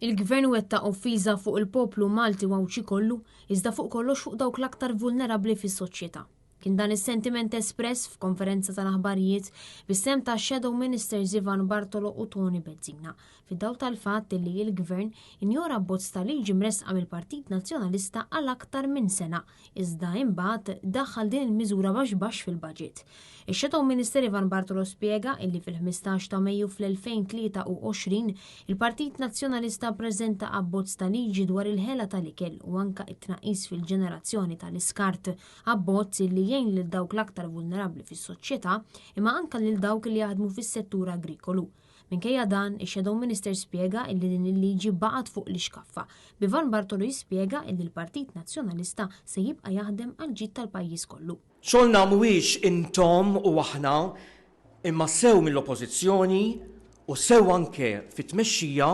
Il-Gvern wettaq offiża fuq il-poplu Malti u Għawdxi kollu, iżda fuq kollox fuq dawk l-aktar vulnerabbli fis-soċjetà. Kien dan is-sentiment espress f'konferenza tal-aħbarijiet bis-sehem tax-Shadow Ministers Ivan Bartolo u Toni Bezzina, fid-dawl tal-fatt li l-Gvern injora abbozz ta' liġi mressqa mill-Partit Nazzjonalista għal aktar minn sena iżda imbagħad daħħal din il-miżura baxx baxx fil-baġit. Ix-Shadow Minister Ivan Bartolo spjega illi fil-15 ta' Mejju fl-2023 il-Partit Nazzjonalista ppreżenta abbozz ta' liġi dwar il-ħela tal-ikel u anka it-tnaqqis fil-ġenerazzjoni tal-iskart, abbozz illi jgħin lil dawk l-aktar vulnerabbli fis-soċjetà imma anka lil dawk li jaħdmu fis-settur agrikolu. Minkejja dan, ix-Shadow Minister spjega illi din il-liġi baqgħet fuq l-ixkaffa, b'Ivan Bartolo jispjega illi l-Partit Nazzjonalista se jibqa' jaħdem għall-ġid tal-pajjiż kollu. Xogħolna mhuwiex intom u aħna, imma sew mill-Oppożizzjoni u sew anke fit-tmexxija,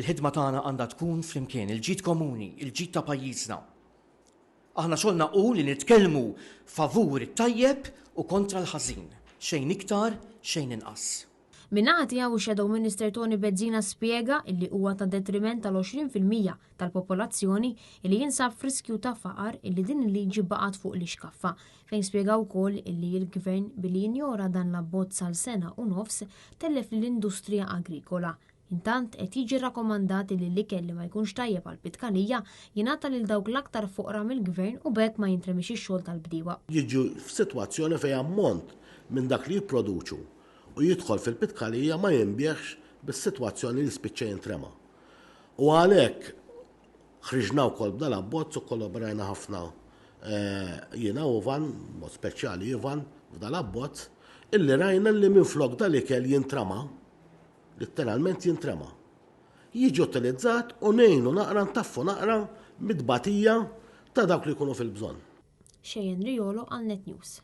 il-ħidma tagħna għandha tkun flimkien, il-ġid komuni, il-ġid ta' pajjiżna. Aħna xogħolna hu li nitkellmu favur it-tajjeb u kontra l-ħażin, xejn iktar, xejn inqas. Min-naħa tiegħu x-Shadow Minister Toni Bezzina spjega illi huwa ta' detriment tal-20% tal-popolazzjoni illi jinsab f'riskju ta' faqar illi din il-liġi baqgħet fuq l-ixkaffa, fejn spjega wkoll illi l-Gvern billi jinjora dan l-abbozz għal sena u nofs tellef lill-industrija agrikola. Intant, qed jiġi rrakkomandat li l-ikel li ma jkunx tajjeb għall-pitkalija jingħata lil dawk l-aktar foqra mill-Gvern u b'hekk ma jintremiex ix-xogħol tal-bdiewa. Jiġu f'sitwazzjoni fejn ammont minn dak li jipproduċu u jidħol fil-pitkalija ma jinbiegħx bis-sitwazzjoni li jispiċċa jintrema. U għalhekk ħriġna wkoll b'dal-abbozz u kkollaborajna ħafna jiena u Ivan, b'mod speċjali Ivan, f'dal-abbozz, illi rajna li minflok dal-ikel jintrama, litteralment jintrema. Jiġi utilizzat u ngħinu naqra ntaffu naqra mit-tbatija ta' dawk li jkunu fil-bżonn. Cheyenne Riolo għal Net News.